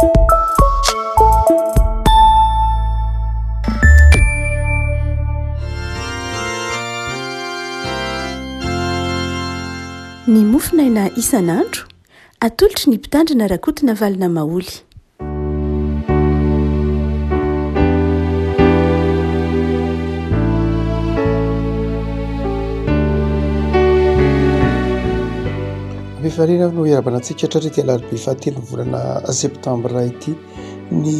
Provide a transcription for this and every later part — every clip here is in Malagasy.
Ny mofonaina isan'andro, atolotry ny Mpitandrina Rakotonavalona Maholy. Am-pifaliana no iarahabana antsika hatrany ity alarobia fahatelo ny volana septambra ity. Ny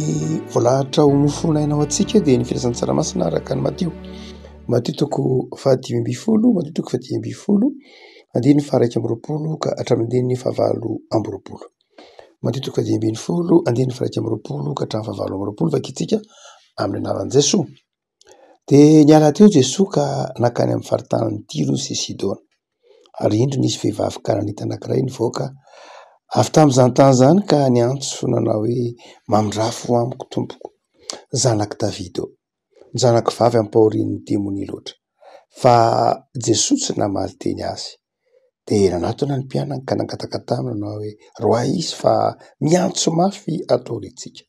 voalahatra ho mofonaina ho antsika dia ny filazantsara masina araka an'i Matio. Matio toko fahadimy ambin'ny folo, Matio toko fahadimy ambin'ny folo, andininy faha-21 ka hatramin'ny andininy faha-28. Matio toko fahadimy ambin'ny folo, andininy faha-21 ka hatramin'ny faha-28, vakintsika amin'ny anaran'i Jesoa. Dia niala teo Jesoa ka nankany amin'ny faritanin'i Tyro sy Sidona. Ary indro nisy vehivavy kananita anankiray nivoaka avy tamin'izany tany izany ka niantso nanao hoe, Mamindrafo amiko, Tompoko, zanak'i Davida ô! Ny zanako vavy ampahorian'ny demonia loatra. Fa Jesoa tsy namaly teny azy. Dia nanatona ny mpianany ka nangataka taminy nanao hoe, Roahy izy fa miantso mafy ato aoriantsika.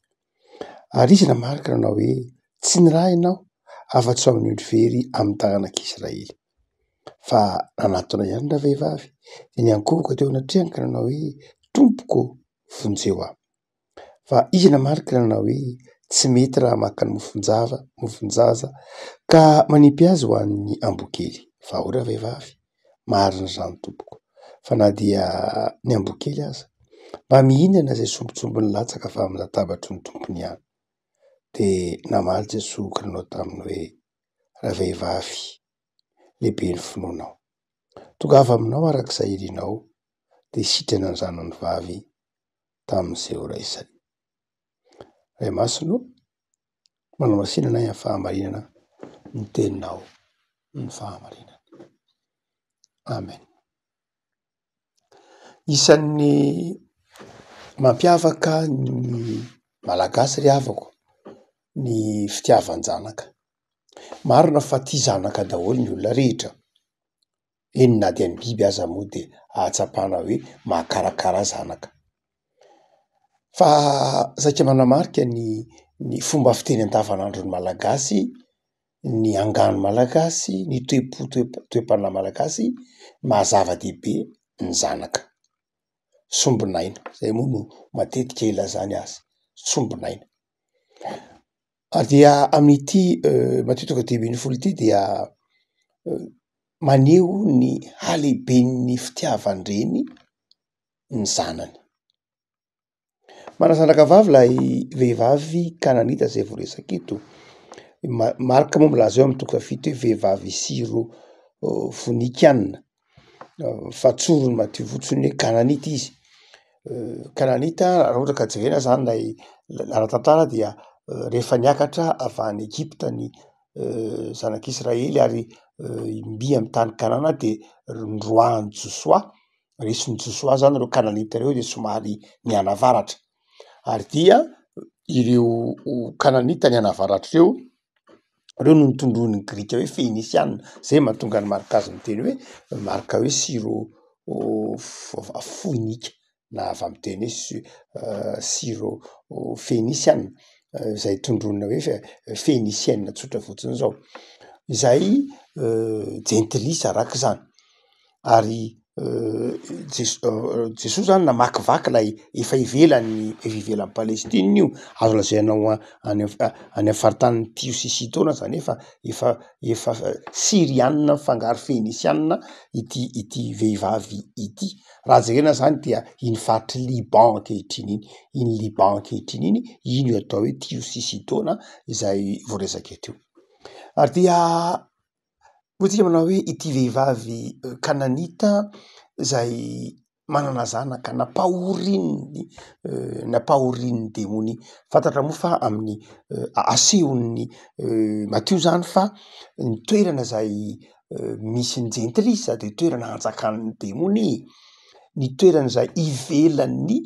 Ary izy namaly ka nanao hoe, Tsy nirahina aho afa-tsy ho amin'ny ondry very amin'ny taranak'Israely. Fa nanatona ihany ravehivavy, dia niankohoka teo anatrehany ka nanao hoe, Tompoko ô, vonjeo aho. Fa izy namaly ka nanao hoe, Tsy mety raha maka ny mofon-java, mofon-jaza, ka manipy azy ho an'ny amboakely. Fa hoy ravehivavy, Marina izany, tompoko, fa na dia ny amboakely aza, mba mihinana izay sombintsombiny latsaka avy amin'ny latabatry ny tompony ihany. Dia namaly Jesoa ka nanao taminy hoe, Ravehivavy, lehibe ny finoanao. Tongava aminao araka izay irinao, dia sitrana ny zanany vavy tamin'izay ora izay. Ray Masina ô, manamasina anay amin'ny fahamarinana ny teninao ny fahamarinana. Amen. Isan'ny mampiavaka ny Malagasy ry havako ny fitiavan-janaka. Marina fa tia zanaka daholo ny olona rehetra. Eny na dia ny biby aza moa dia ahatsapana hoe mahakarakara zanaka. Fa saika manamarika ny ny fomba fiteny andavanandron'ny Malagasy, ny angano malagasy, ny toe-po toe- toe-panahy malagasy, maha zava-dehibe ny zanaka. Sombinaina, zay moa no matetika ilazany azy, sombinaina. Ary dia amin'ity Matio toko faha-15 ity dia maneho ny halehiben'ny fitiavan-dreny ny zanany. Manana zanaka vavy ilay vehivavy kananita izay voaresaka eto. Marka moa milaza eo amin'ny toko fahafito hoe vehivavy siro-fonikiana. Fa tsorin'i Matio fotsiny hoe kananita izy. Kananita raha ohatra ka jerena zany lay ara-tantara dia rehefa niakatra avy any Egypta ny zanak'Israely ary mby amy tany Kanana de noroahan'i Josoa, resin'i Josoa zany reo kananita reo de somary nianavaratra ary dia ireo kananita nianavaratra reo, reo no notondroin'ny grika hoe fenisiana, zay mahatonga an'i Marka azy miteny hoe marka hoe syro foinika na avy amy teny hoe sy- syro fenisiana zay tondroina hoe fenisiana tsotra fotsiny zao, izay jentilisa arak'izany. Ary Jes- Jesoa zany namakivaky lay efa ivelan'ny efa ivelan'i Palestina io, azo lazaina ho a- any any am' faritanin'i Tyro sy Sidona zany hoe fa efa efa Siriana mifangaro Fenisiana ity ity vehivavy ity. Raha jerena zany dia iny faritr'i Liban ankehitriny iny, iny Liban ankehitriny iny, iny io atao hoe Tyro sy Sidona izay voaresaka eto io. Ary dia Hoy tsika manao hoe ity vehivavy kananita izay manana zanaka nampahorian'ny nampahorian'ny demonia. Fantatra moa fa amin'ny asehon'ny Matio zany fa ny toerana izay misy ny jentilisa de toerana anjakan'ny demonia. Ny toerana izay ivelan'ny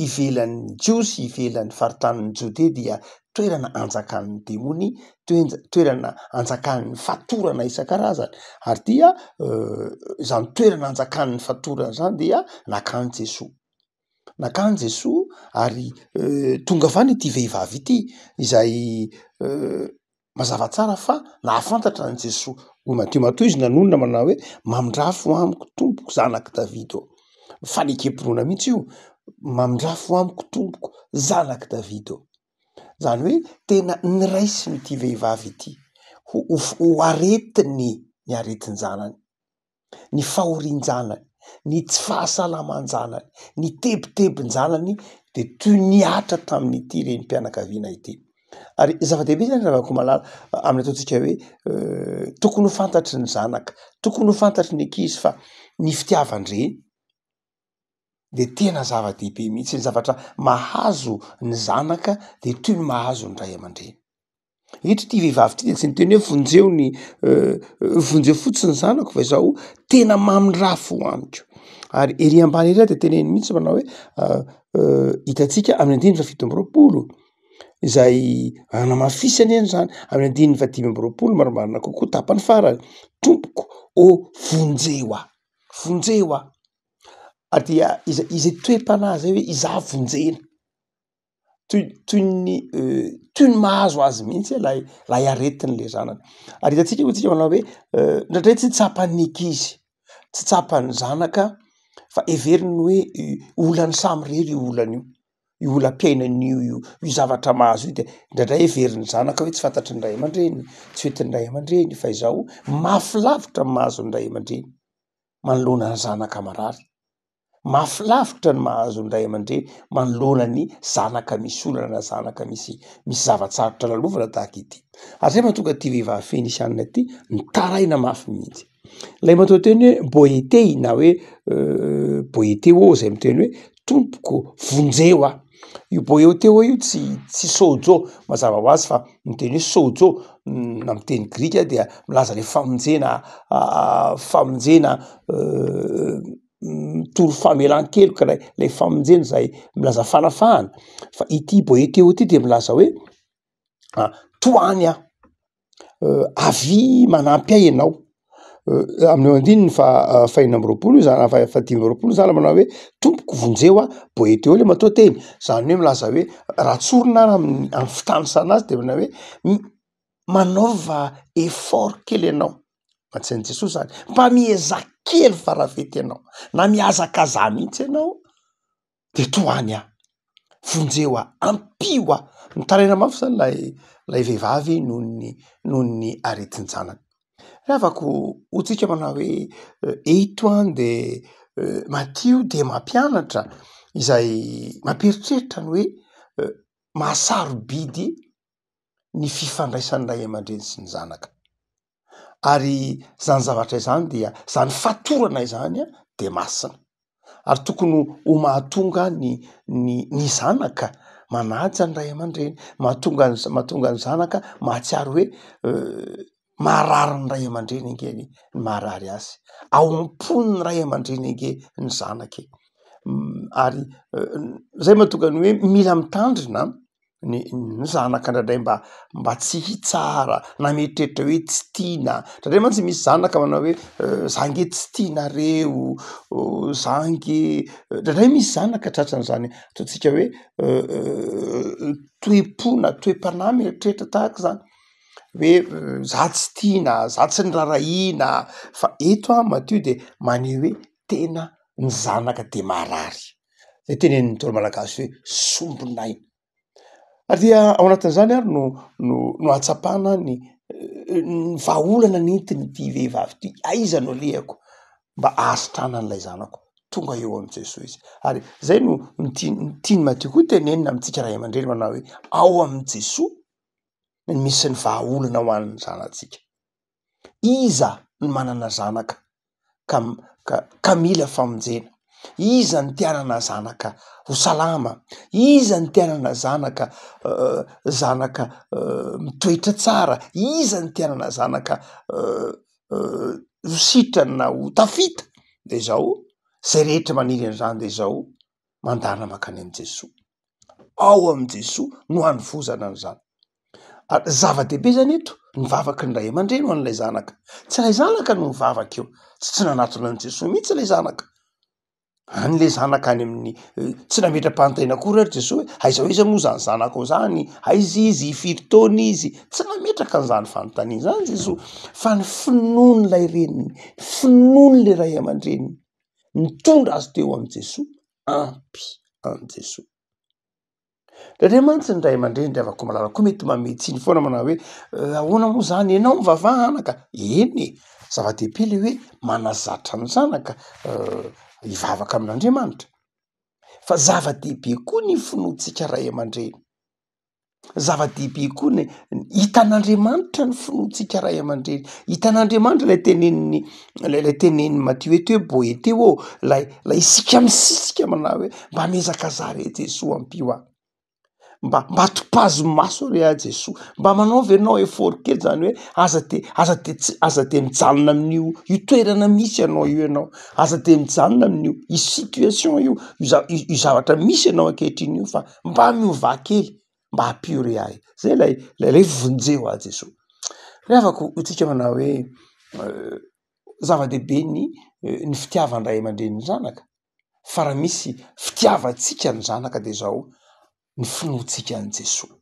ivelan'ny jiosy, ivelan'ny faritanin'i Jodea dia toerana anjakan'ny demonia, toenja- toerana anjakan'ny fatorana isan-karazany ary dia zany toerana anjakan'ny fatorana zany dia nakan'i Jesoa. Nankany Jesoa ary tonga avy any ity vehivavy ity izay mazava tsara fa nahafantatra an'i Jesoa. Hoy Matio, matoa izy nanonona manao hoe mamindrafo amiko tompoko zanak'i Davida ô. Fanekem-pinoana mihitsy io, mamindrafo amiko tompoko zanak'i Davida ô. Zany hoe tena niraisiny ity vehivavy ity ho ho aretiny ny aretin-janany. ny fahorian-janany, ny tsy fahasalaman-janany, ny tebitebin-janany de toy ny nihatra tamin'ity renim-pianakaviana ity. Ary zava-dehibe zany ravako malala amin'ny ataontsika hoe tokony ho fantatry ny zanaka, tokony ho fantatry ny ankizy fa ny fitiavan-dreny de tena zava-dehibe mihitsy, ny zavatra mahazo ny zanaka de toy ny mahazo ny ray aman-dreny. Eto ity vehivavy ity de tsy niteny hoe vonjeo ny vonjeo fotsiny ny zanako fa izao tena mamindrafo amiko. Ary ery ambany ery de teneniny mihitsy manao hoe hitantsika amin'ny andininy faha 27 izay anamafisany eny zany amin'ny andininy faha 25 marimarina kokoa tapany farany, tompoko ô vonjeo aho, vonjeo aho. Ary dia izay izay toe-panahy zay hoe izaho vonjena. Toy toy ny toy ny mahazo azy mihitsy ilay ilay aretin'le zanany. Ary hitantsika moa tsika manao hoe indraindray tsy tsapan'ny ankizy, tsy tsapan'ny zanaka fa heveriny hoe olan'ny samirery io olana io, io olam-piainana io io io zavatra mahazo io de indraindray heverin'ny zanaka hoe tsy fantatry ny ray aman-dreny, tsy fetin'ny ray aman-dreny fa izao mafy lavitra ny mahazo ny ray aman-dreny manoloana ny zanaka marary. Mafy lavitra ny mahazo ny ray aman-dreny manoloana ny zanaka misy olana na zanaka misy misy zava-tsarotra lalovana tahaka ity. Ary zay mahatonga ity vehivavy fenisianina ity nitaraina mafy mihitsy. Ilay matoanteny hoe boetei na hoe boeteo zay miteny hoe tompoko vonjeo aho. Io boeteo io tsy tsy sojo mazava ho azy fa miteny hoe sojo na amy teny grika dia milaza le famonjena famonjena mitory famelan-keloka lay lay famonjena zay milaza fanafahana fa ity boeteo ity de milaza hoe tohany aho, avia manampy ahy ianao. Amin'io andininy faha faha-26 io zany faha-25 zany manao hoe tompoko vonjeo aho, boeteo le matoanteny, zany hoe milaza hoe raha tsorina ary amin'ny amin'ny fitanisana azy de manao hoe manaova effort kely ianao, antsain'i Jesoa zany, mba miezaha kely fa raha vita ianao na mihazakazaha mihitsy ianao de tohany aho, vonjeo aho, ampio aho. Nitaraina mafy zany lay lay vehivavy noho ny noho ny aretin-janany. Ry havako, hoy tsika manao hoe eto an de Matio de mampianatra izay mampieritreritra ny hoe mahasarobidy ny fifandraisan'ny ray aman-dreny sy ny zanaka. Ary zany zavatra izany dia zany fatorana izany a de masina ary tokony ho mahatonga ny ny ny zanaka manaja ny ray aman-dreny, mahatonga ny mahatonga ny zanaka mahatsiaro hoe maharary ny ray aman-dreny ange ny maharary azy, ao am-pon'ny ray aman-dreny ange ny zanaka e, ary zay mahatonga ny hoe mila mitandrina ny ny zanaka indraindray mba mba tsy hitsara na mieritreritra hoe tsy tiana, indraindray mantsy misy zanaka manao hoe za nge tsy tianareo, za nge, indraindray misy zanaka tratran'izany ataontsika hoe toe-po na toe-panahy mieritreritra tahaka izany hoe za tsy tiana, za tsy noraharahiana, fa eto an Matio de maneho hoe tena ny zanaka de marary. Zay tenenin'ny Ntaolo malagasy hoe sombinaina. Ary dia ao anatin'izany ary no no no ahatsapana ny ny vahaolana nentin'ity vehivavy ity, aiza no alehako mba ahasitranan'ilay zanako? Tonga eo amin'i Jesoa izy. Ary zay no no tia- no tian'i Matio koa tenenina amintsika ray aman-dreny manao hoe ao amin'i Jesoa no misy ny vahaolana ho an'ny zanatsika. Iza no manana zanaka ka ka ka mila famonjena? Iza no te hanana zanaka ho salama? Iza no te hanana zanaka zanaka mitoetra tsara? Iza no te hanana zanaka ho sitrana na ho tafita? De zao, zay rehetra maniry an'izany de zao, mandàna mankany amin'i Jesoa. Ao amin'i Jesoa no hanovozana an'izany. Ary zava-dehibe zany eto ny vavaky ny ray aman-dreny ho an'ilay zanaka. Tsy ilay zanaka no mivavaka eo, tsy tsy nanatona an'i Jesoa mihitsy ilay zanaka. Any le zanaka any amin'ny tsy nametra-panontaniana akory ary Jesoa hoe aiza ho aiza moa zany zanakao zany, aiza izy, firy taona izy, tsy nametraka an'izany fanontaniana zany Jesoa fa ny finoan'ilay reniny, ny finoan'le ray aman-dreniny nitondra azy teo amin'i Jesoa, ampy an'i Jesoa. Indraindray mantsy ny ray aman-dreny ry havako malala koa mety manome tsiny foana manao hoe ahoana moa zany ianao mivavaha anaka, eny e, zava-dehibe le hoe manazatra ny zanaka hivavaka amin'Andriamanitra, fa zava-dehibe koa ny finoantsika ray aman-dreny, zava-dehibe koa ny hitan'Andriamanitra ny finoantsika ray aman-dreny, hitan'Andriamanitra ilay tenenin'ny ilay tenenin'i Matio eto hoe boeteo ô, lay lay isika misisika manao hoe mba mihazakazaha re Jesoa ampio aho, mba mba topazo maso re aho Jesoa, mba manaova ianao effort kely zany hoe aza de aza de tsy aza de mijanona amin'io io toerana misy anao io ianao, aza de mijanona amin'io io situation io, io za- io zavatra misy anao ankehitriny io fa mba miovà kely mba ampio re ahy, zay lay lay hoe vonjeo aho Jesoa. Ry havako hoy tsika manao hoe zava-dehibe ny ny fitiavan-dray aman-dreny ny zanaka fa raha misy fitiavantsika ny zanaka de zao ny finoantsika an'i Jesoa,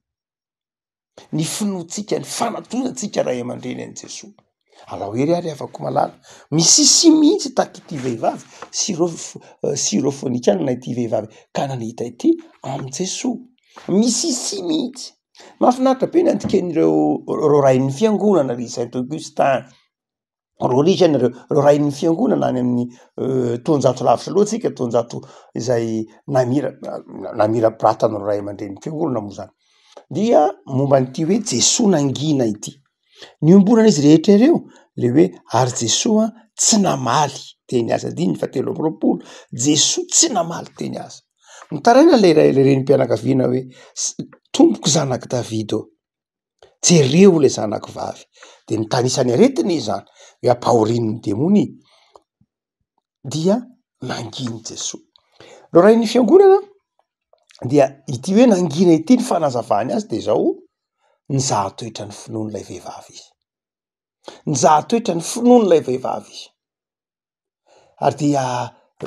ny finoantsika ny fanatonantsika ray aman-dreny an'i Jesoa. Alao hery ary havako malala, misisia mihitsy tahaka ity vehivavy sirôf- sirôfônikanina ity vehivavy kananita ity amin'i Jesoa, misisia mihitsy. Mahafinaritra be ny andikan'ireo reo rain'ny fiangonana ry Saint Augustin, Rôlizany ireo, reo rain'ny fiangonana any amin'ny taonjato lavitra aloha tsika, taonjato izay namira- namirapiratana ray aman-drenin'ny fiangonana moa zany, dia momba an'ity hoe Jesoa nangina ity, niombonana izy rehetra ireo le hoe ary Jesoa tsy namaly teny azy, andininy fahatelo amby roapolo, Jesoa tsy namaly teny azy, nitaraina le ray le renim-pianakaviana hoe s- tompoko zanak'i Davida ô. Jereo ilay zanako vavy. De nitanisa ny aretiny izy zany, hoe ampahorian'ny demony i. Dia nanginy Jesoa. Reo rain'ny fiangonana dia ity hoe nangina ity ny fanazavany azy de zao, nizaha toetra ny finoan'ilay vehivavy izy. Nizaha toetra ny finoan'ilay vehivavy izy. Ary dia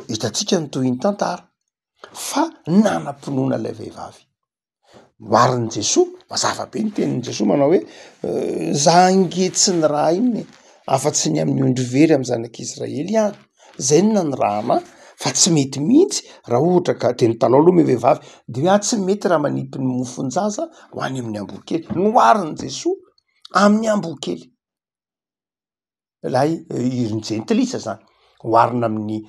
hitantsika ny tohin'ny tantara fa nanam-pinoana ilay vehivavy. Oharin'i Jesoa, mazava be ny tenin'i Jesoa manao hoe za ange tsy nirahina e, afa-tsy ny amin'ny ondry very amin'ny zanak'Israely ihany, zay no nanirahana ahy fa tsy mety mihitsy raha ohatra ka, de nitanao aloha moa vehivavy de hoe ah tsy mety raha manipy ny mofon-jaza ho any amin'ny amboa kely, noharin'i Jesoa amin'ny amboa kely. Ilay irin'ny jentilisa zany, oharina amin'ny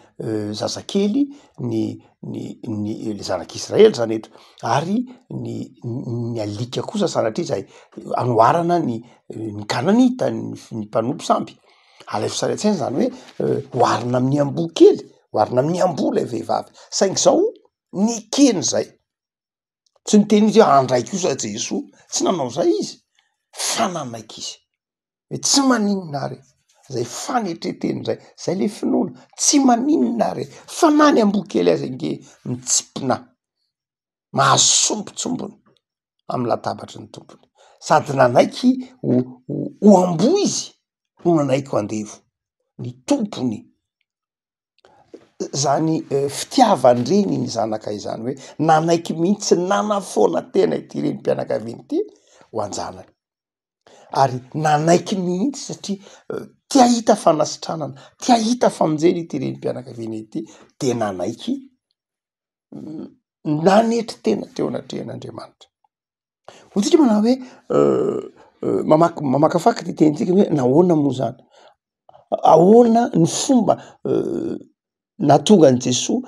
zazakely ny ny ny le zanak'israely zany eto, ary ny ny alika kosa sanatria zay anoharana ny ny kananita ny ny mpanompo sampy, alaivo sary an-tsaina zany hoe oharina amin'ny amboa kely, oharina amin'ny amboa lay vehivavy, saingy zao nekeny zay, tsy niteny izy hoe andray kosa Jesoa, tsy nanao zay izy fa nanaiky izy. Hoe tsy maninona ary e, zay fanetretena zay, zay le finoana, tsy maninona ary e, fa na ny amboa kely aza ange mitsimpona mahazo sombintsombiny amy latabatry ny tompony, sady nanaiky ho ho amboa izy no nanaiky ho andevo, ny tompony. Zany fitiavan-dreny ny zanaka izany hoe nanaiky mihitsy nanafoana tena ity renim-pianakaviana ity ho an-janany ary nanaiky mihitsy satria te hahita fanasitranana, te hahita famonjena ity renim-pianakaviana ity de nanaiky nanetry tena teo anatrehan'Andriamanitra. Hoy tsika manao hoe mamaky mamakafaky ty tenintsika hoe nahoana moa zany? Ahoana ny fomba nahatonga an'i Jesoa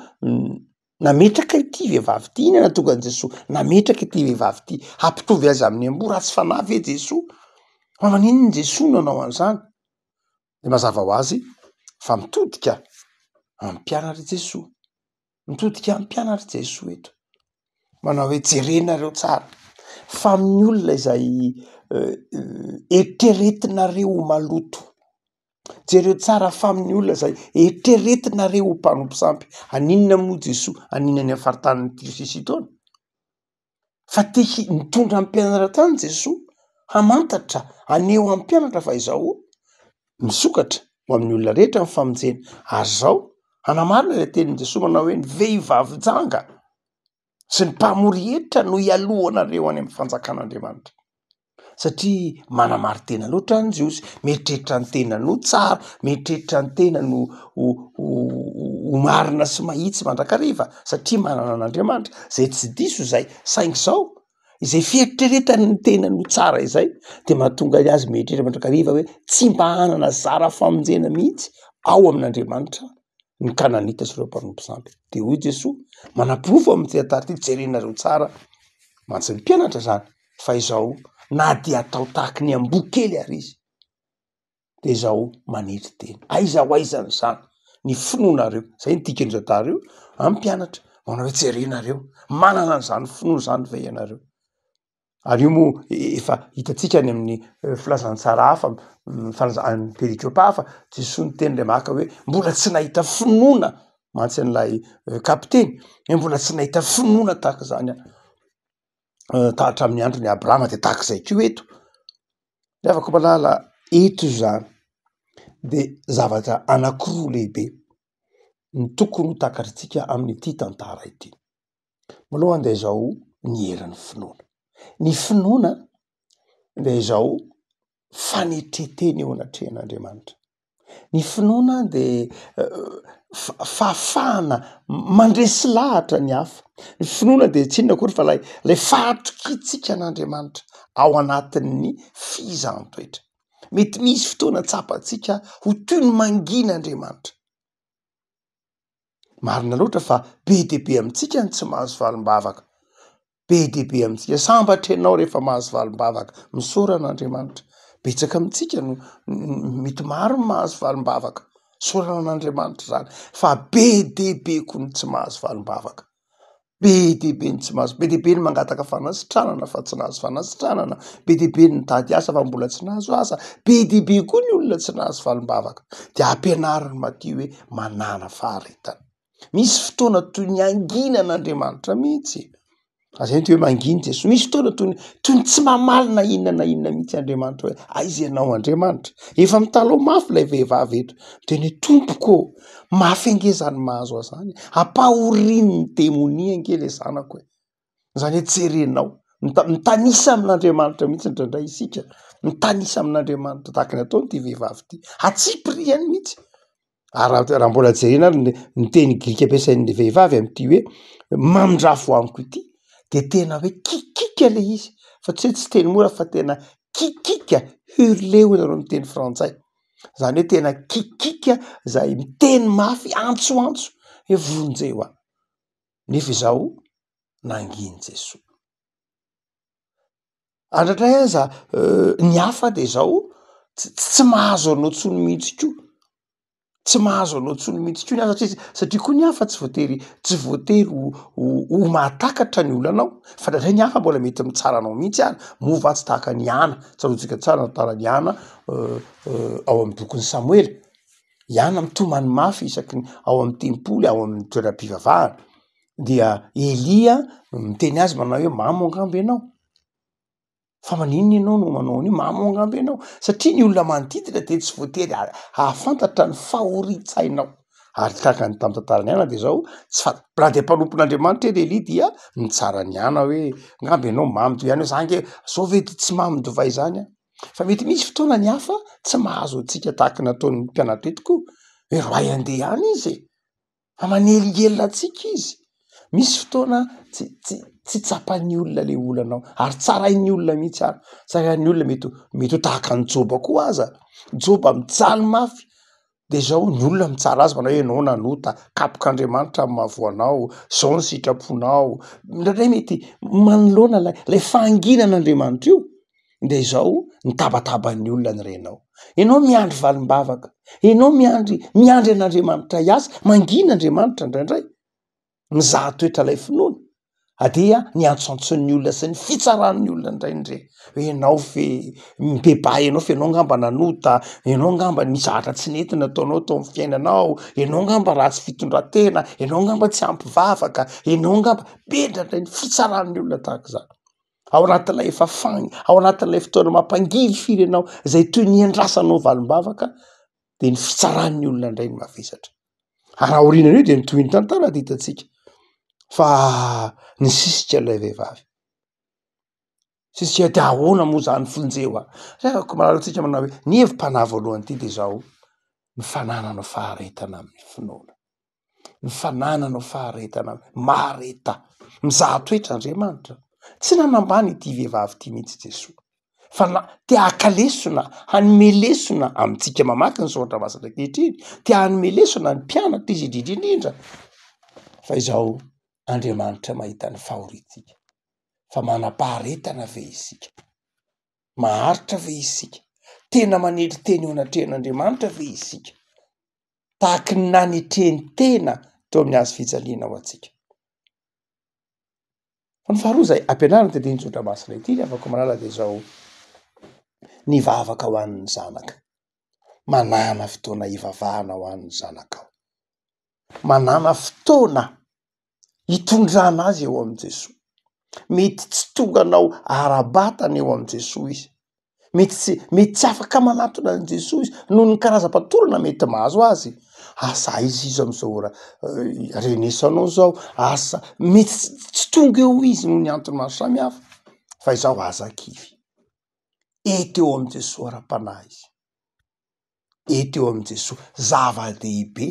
nametraka ity vehivavy ity? Inona nahatonga an'i Jesoa nametraka ity vehivavy ity hampitovy azy amin'ny amboa? Ratsy fanahy ve Jesoa? Fa maninona Jesoa no nanao an'izany? De mazava ho azy fa mitodika amin'ny mpianatra i Jesoa. Mitodika amin'ny mpianatr'i Jesoa eto, manao hoe jerenareo tsara fa amin'ny olona izay eritreretinareo ho maloto, jereo tsara fa amin'ny olona izay eritreretinareo ho mpanompo sampy, haninona moa Jesoa haninona any amin'ny faritanin'i Tyro sy Sidona? Fa te hi- nitondra ny mpianatra tany Jesoa hamantatra, haneho amin'ny mpianatra fa izao misokatra ho amin'ny olona rehetra ny famonjena ary izao. Hanamarina ilay tenin'i Jesoa manao hoe ny vehivavy janga sy ny mpamory hetra no hialohanareo any amin'ny fanjakan'Andriamanitra. Satria manamari-tena loatra ny Jiosy, mieritreritra ny tenany ho tsara, mieritreritra ny tenany ho ho ho marina sy mahitsy mandrakariva satria manana an'Andriamanitra, zay tsy diso izay, saingy izao izay fieritreretany ny tenany ho tsara izay de mahatonga azy mieritreritra mandrakariva hoe tsy mba hanana zara famonjena mihitsy ao amin'Andriamanitra ny Kananita sy ireo mpanompo sampy. De hoy Jesoa, manaporofo amin'ity tantara ity, jerenareo tsara mantsy ny mpianatra zany. fa izao na dia atao tahaky ny amboa kely ary izy de izao manetry tena. Aiza ho aiza an'izany ny finoanareo? Zay ny dikan'izao tantara io amin'ny mpianatra, manao hoe jerenareo, manana an'izany finoana izany ve ianareo? Ary io moa efa hitantsika any amin'ny filazantsara hafa, filazan- perikopa hafa, Jesoa niteny le maka hoe mbola tsy nahita finoana mantsy an'ilay kapiteny, hoe mbola tsy nahita finoana tahaka izany aho. Hatramin'ny andron'i Abrahama de tahak'izay koa eto, ry havako malala eto zany de zavatra anankiroa lehibe no tokony ho takatritsika amin'ity tantara ity, voalohany de zao ny herin'ny finoana, ny finoana de izao fanetren-tena eo anatrehan'Andriamanitra. Ny finoana de fahafahana mandresy lahatra ny hafa. Ny finoana de tsy inona akory fa lay lay fahatokiantsika an'Andriamanitra ao anatin'ny fizahan-toetra. Mety misy fotoana tsapantsika ho toy ny mangina Andriamanitra. Marina loatra fa be dia be amintsika ny tsy mahazo valim-bavaka. Be dia be amintsika. Sambatra ianao rehefa mahazo valim-bavaka. Misaora an'Andriamanitra. Betsaka amintsika no mety maro ny mahazo valim-bavaka. Isaorana an'Andriamanitra izany. Fa be dia be koa ny tsy mahazo valim-bavaka. Be dia be ny tsy mahazo, be dia be ny mangataka fanasitranana fa tsy nahazo fanasitranana, be dia be ny nitady asa fa mbola tsy nahazo asa, be dia be koa ny olona tsy nahazo valim-bavaka. De ampianarin'i Matio hoe manàna faharetana. Misy fotoana toy ny hanginan'Andriamanitra mihitsy. Aza ento hoe manginy Jesoa. Misy fotoana toy ny toy ny tsy mamaly na inona na inona mihitsy Andriamanitra hoe aiza ianao Andriamanitra? Efa mitalaho mafy ilay vehivavy eto. Miteny hoe tompoko ô, mafy ange zany mahazo ahy zany, ampahorian'ny demonia ange le zanako e. Zany hoe jerenao, mita- mitanisa amin'Andriamanitra mihitsy indraindray isika, mitanisa amin'Andriamanitra tahaka ny ataon'ity vehivavy ity, atsipiriany mihitsy. Ary raha raha mbola jerena ary ny ny teny grika ampiasain'ny vehivavy amin'ity hoe mamindrafo amiko ity de tena hoe kikika le izy fa tsy hoe tsy teny mora fa tena kikika, hurler hoy nareo amin'ny teny frantsay, zany hoe tena kikika zay miteny mafy antsoantso hoe vonjeo aho, nefa izao nanginy Jesoa. Andraindray aza ny hafa de zao ts- tsy mahazo anao tsony mihitsy ko, tsy mahazo anao tsony mihitsy ko ny hafa satria satria koa ny hafa tsy voatery tsy voatery ho ho ho mahatakatra ny olanao fa ndraindray ny hafa mbola mety mitsara anao mihitsy ary, moa va tsy tahaka an'i Ana, tsaroantsika tsara ny tantaran'i Ana ao amin'ny bokin'i Samoela, i Ana mitomany mafy isaky ny ao amin'ny tempoly ao amin'ny toeram-pivavahana, dia Elia miteny azy manao hoe mamo angamba ianao, fa maninona ianao no manao an'io, mamo angamba ianao, satria ny olona manodidina de tsy voatery hahafantatra ny fahorian-tsainao, ary tahaka ny tamin'ny tantaran'i Ana de zao, tsy fa- raha de mpanompon'Andriamanitra ry Elia dia nitsara an'i Ana hoe angamba ianao mamo toy ihany hoe za nge zao ve de tsy mamo divay zany aho, fa mety misy fotoana ny hafa tsy mahazo antsika tahaka ny nataon'ny mpianatra eto koa hoe roahy andeha any izy e. Fa manelingelina antsika izy. Misy fotoana tsy tsy tsy tsapan'ny olona le olanao ary tsarain'ny olona mihitsy ary. Tsarain'ny olona mety ho mety ho tahaka an'i Joba koa aza. Joba mijaly mafy de zao ny olona mitsara azy manao hoe ianao nanota, kapok'Andriamanitra ny mahavoa anao, zao ny sitraponao. Indraindray mety manoloana lay lay fahanginan'Andriamanitra io de izao nitabataban'ny olona ny renao. Ianao miandry valim-bavaka, ianao miandry miandry an'Andriamanitra hiasa, mangina Andriamanitra indraindray, mizaha toetra ilay finoana, dia ny antsoantson'ny olona sy ny fitsaran'ny olona indray ndre, hoe ianao fe mibebaha ianao fa ianao angamba nanota, ianao angamba nisy zavatra tsy nety nataonao tao amin'ny fiainanao, ianao angamba ratsy fitondran-tena, ianao angamba tsy ampy vavaka, ianao angamba, be indraindray ny fitsaran'ny olona tahaka izany. Ao anatin'ilay efa fang-, ao anatin'ilay fotoana mampangirifiry anao izay toy ny iandrasanao valim-bavaka de ny fitsaran'ny olona indray no mavesatra. Ary aorianan'io dia nitohy ny tantara dia hitantsika fa nisisika ilay vehivavy. Sisika dia ahoana moa zany vonjeo aho. Reraka malala antsika manao hoe ny hevi-panahy voalohany ity dia izao, ny fananana faharetana amin'ny finoana. Ny fananana faharetana, mahareta, mizaha toetra Andriamanitra. Tsy nanambany ity vehivavy ity mihitsy Jesoa fa na te haka lesona, hanome lesona amintsika mamaky ny soratra masina ankehitriny, te hanome lesona ny mpianatra izy indrindra indrindra fa izao Andriamanitra mahita ny fahoriantsika fa manam-paharetana ve isika? Maharitra ve isika? Tena manetry tena eo anatrehan'Andriamanitra ve isika? Tahaky ny nanetreny tena teo amin'ny hazo fijaliana ho antsika. Fa ny faharoa izay ampianarina ity andinin-tsoratra masina ity ry havako malala dia izao, ny vavaka ho an'ny zanaka. Manàna fotoana hivavahana ho an'ny zanakao. Manàna fotoana hitondrana azy eo amin'i Jesoa. Mety tsy tonga anao ara-batana eo amin'i Jesoa izy. Mety tsy, mety tsy afaka manatona an'i Jesoa izy noho ny karazam-patorana mety mahazo azy. Asa aiza izy amin'izao ora renesanao izao, asa mety tsy tonga eo izy noho ny antony maro samihafa. Fa izao aza kivy, eto eo amin'i Jesoa ara-panahy izy, eto eo amin'i Jesoa. Zava-dehibe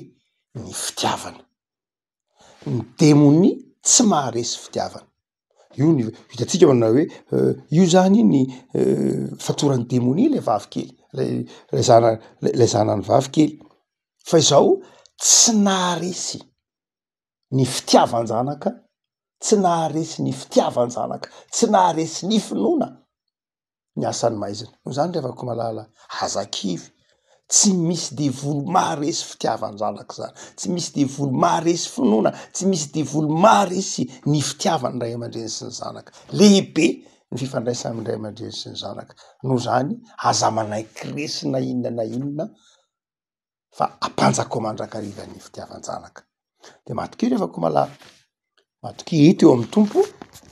ny fitiavana. Ny demonia tsy maharesy fitiavana. Io ny hitantsika manao hoe io zany ny fatoran'ny demonia lay vavy kely, lay lay zana- lay zanany vavy kely. Fa izao tsy naharesy ny fitiavan-janaka, tsy naharesy ny fitiavan-janaka, tsy naharesy ny finoana. ny asan'ny maizina. Noho izany ry havako malala, aza kivy, tsy misy devoly maharesy fitiavan-janaka izany, tsy misy devoly maharesy finoana, tsy misy devoly maharesy ny fitiavan'ny ray aman-dreny sy ny zanaka. Lehibe ny fifandraisana amin'ny ray aman-dreny sy ny zanaka. Noho izany, aza manaiky resy na inona na inona fa ampanjakao mandrakariva ny fitiavan-janaka. De matokia ry havako malala, matokia eto eo amin'ny Tompo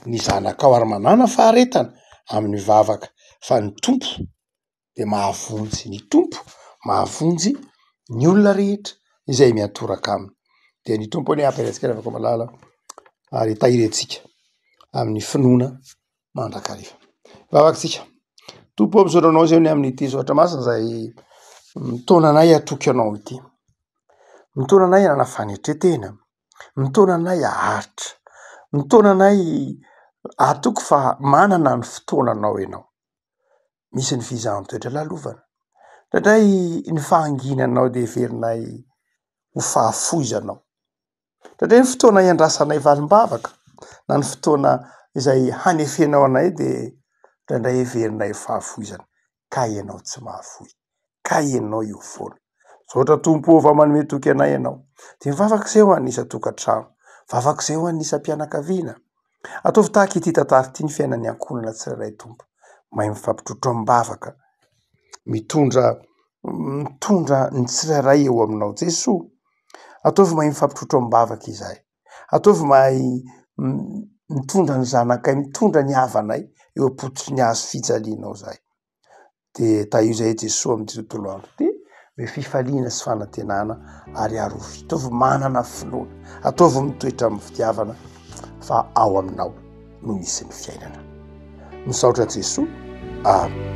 ny zanakao ary manàna faharetana amin'ny vavaka fa ny Tompo de mahavonjy, ny Tompo mahavonjy ny olona rehetra izay miantoraka aminy. De ny Tompo anie hampahery antsika ry havako malala ary hitahiry antsika amin'ny finoana mandrakariva. Vavaka isika. Tompo ô, misaotra anao izay ny amin'ity soratra masina izay mitaona anay hatoky anao ity. Mitaona anay hanana fanetren-tena, mitaona anay haharitra, mitaona anay hatoky fa manana ny fotoananao ianao. Misy ny fizahan-toetra lalovana. Indraindray ny fahanginanao dia heverinay ho fahafoizanao. Indraindray ny fotoana iandrasanay valim-bavaka na ny fotoana izay hanefenao anay dia indraindray heverinay ho fahafoizana ka ianao tsy mahafoy, ka ianao eo foana. Misaotra Tompo ô fa manome toky anay ianao. Dia mivavaka izay ho an'ny isan-tokantrano, mivavaka izay ho an'ny isam-pianakaviana. Ataovy tahaka ity tantara ity ny fiainan'ny ankohonana tsirairay Tompo. Mahay mifampitrotro amim-bavaka, mitondra mitondra ny tsirairay eo aminao Jesoa. Ataovy mahay mifampitrotro amim-bavaka izahay. Ataovy mahay mitondra ny zanakay, mitondra ny havanay eo am-pototry ny hazo fijalianao izahay. Dia tahio izahay Jesoa amin'ity tontolo andro ity, be fifaliana sy fanantenana ary arovy. Ataovy manana finoana, ataovy mitoetra amin'ny fitiavana fa ao aminao no misy ny fiainana. Misaotra Jesoa. Amen.